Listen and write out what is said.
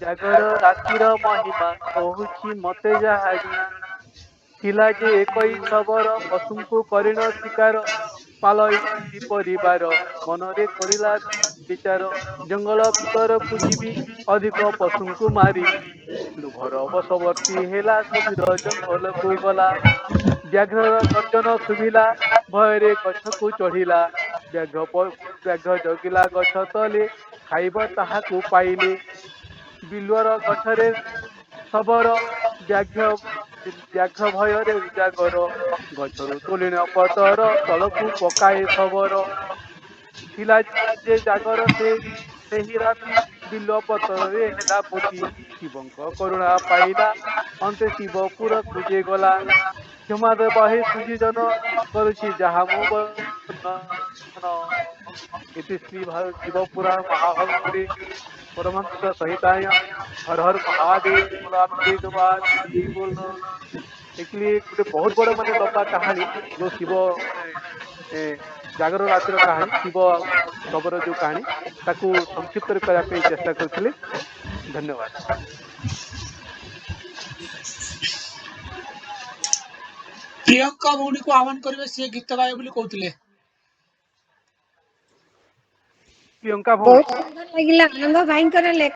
ଜାଗର ରାତିର ମହିମା କହୁଛି ମତେ ଯାହା ଜଣା। ଥିଲା ଯେ ଏକଇ ଶବର, ପଶୁଙ୍କୁ କରିଣ ଶିକାର, ପାଲଇ ପରିବାର। ମନରେ କରିଲା ବିଚାର, ଜଙ୍ଗଲ ଭିତରକୁ ଯିବି, ଅଧିକ ପଶୁଙ୍କୁ ମାରିବି। ଲୋଭର ବଶବର୍ତ୍ତୀ ହେଲା, ଗଭୀର ଜଙ୍ଗଲକୁ ଗଲା। ବ୍ୟାଘ୍ରର ଗର୍ଜନ ଶୁଭିଲା, ଭୟରେ ଗଛକୁ ଚଢିଲା। ବ୍ୟାଘ୍ର ବ୍ୟାଘ୍ର ଜଗିଲା ଗଛ ତଲେ, ଖାଇବ ତାହାକୁ ପାଇଲେ। ବିଲ୍ୱର ଗଛରେ ଶବର, ବ୍ୟାଘ୍ର ବ୍ୟାଘ୍ର ଭୟରେ ଉଜାଗର। ଗଛରୁ ତୋଳିଣ ପତର, ତଳକୁ ପକାଏ ଶବର। ଥିଲା ଯେ ଜାଗର ସେ ସେହି ରାତି, ବିଲ୍ୱ ପତରରେ ହେଲା ପୋତି। ଶିବଙ୍କ କରୁଣା ପାଇଲା, ଅନ୍ତେ ଶିବପୁରକୁ ଯେ ଗଲା। କ୍ଷମା ଦେବ ହେ ସୁଧୀଜନ, କରୁଛି ଯାହା ମୁଁ ବର୍ଣ୍ଣନ। ଇତି ଶ୍ରୀ ଶିବ ପୁରାଣ ମହାଭାଗବତେ ପରମହଂସ ସଂହିତାୟାं ହର ହର ମହାଦେବ। ଆକ୍ଚୁଆଲି ଗୋଟେ ବହୁତ ବଡ ମାନେ ଲମ୍ବା କାହାଣୀ, ଯୋଉ ଶିବ ମାନେ ଜାଗର ରାତିର କାହାଣୀ, ଶିବ ଆଉ ଶବର ଯୋଉ କାହାଣୀ, ତାକୁ ସଂକ୍ଷିପ୍ତରେ କରିବା ପାଇଁ ଚେଷ୍ଟା କରିଥିଲି। ଧନ୍ୟବାଦ। ପ୍ରିୟଙ୍କା ଭଉଣୀକୁ ଆହ୍ୱାନ କରିବେ, ସିଏ ଗୀତ ଗାଇବେ ବୋଲି କହୁଥିଲେ। ପ୍ରିୟଙ୍କା ଭଉଣୀ। ବହୁତ ସୁନ୍ଦର ଲାଗିଲା ଆନନ୍ଦ ଭାଇଙ୍କର ଲେଖା।